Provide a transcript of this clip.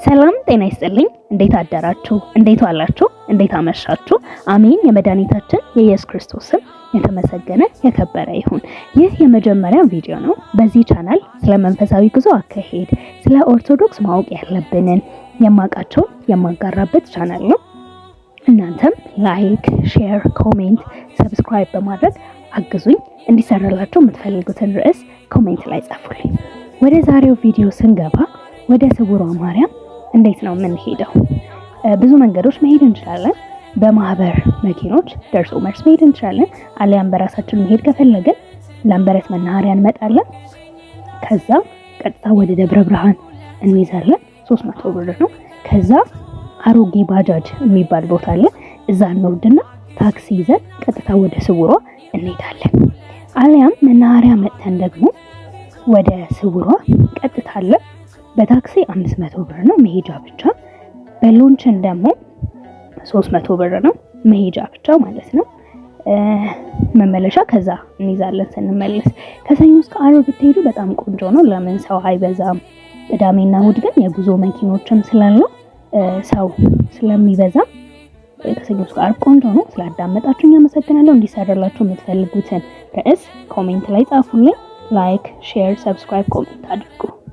ሰላም ጤና ይስጥልኝ። እንዴት አደራችሁ? እንዴት ዋላችሁ? እንዴት አመሻችሁ? አሜን። የመድኃኒታችን የኢየሱስ ክርስቶስ ስም የተመሰገነ የከበረ ይሁን። ይህ የመጀመሪያ ቪዲዮ ነው። በዚህ ቻናል ስለ መንፈሳዊ ጉዞ አካሄድ፣ ስለ ኦርቶዶክስ ማወቅ ያለብንን የማውቃቸውን የማጋራበት ቻናል ነው። እናንተም like፣ share፣ comment፣ subscribe በማድረግ አግዙኝ። እንዲሰራላችሁ የምትፈልጉትን ርዕስ comment ላይ ጻፉልኝ። ወደ ዛሬው ቪዲዮ ስንገባ ወደ ስውሯ ማርያም እንዴት ነው የምንሄደው? ብዙ መንገዶች መሄድ እንችላለን። በማህበር መኪኖች ደርሶ መልስ መሄድ እንችላለን። አሊያም በራሳችን መሄድ ከፈለግን ላምበረት መናኸሪያ እንመጣለን። ከዛ ቀጥታ ወደ ደብረ ብርሃን እንይዛለን። 300 ብር ነው። ከዛ አሮጌ ባጃጅ የሚባል ቦታ አለ። እዛ እንወርድና ታክሲ ይዘን ቀጥታ ወደ ስውሯ እንሄዳለን። አሊያም መናኸሪያ መጥተን ደግሞ ወደ ስውሯ ቀጥታ አለ። በታክሲ 500 ብር ነው መሄጃ ብቻ። በሎንችን ደግሞ 300 ብር ነው መሄጃ ብቻ ማለት ነው። መመለሻ ከዛ እንይዛለን ስንመለስ። ከሰኞ እስከ ዓርብ ብትሄዱ በጣም ቆንጆ ነው። ለምን ሰው አይበዛም። ቅዳሜና እሁድ ግን የጉዞ መኪኖችም ስላሉ ሰው ስለሚበዛ ከሰኞ እስከ ዓርብ ቆንጆ ነው። ስላዳመጣችሁኝ አመሰግናለሁ። እንዲሰራላችሁ የምትፈልጉትን ርዕስ comment ላይ ጻፉልኝ። Like፣ share፣ subscribe፣ comment አድርጉ።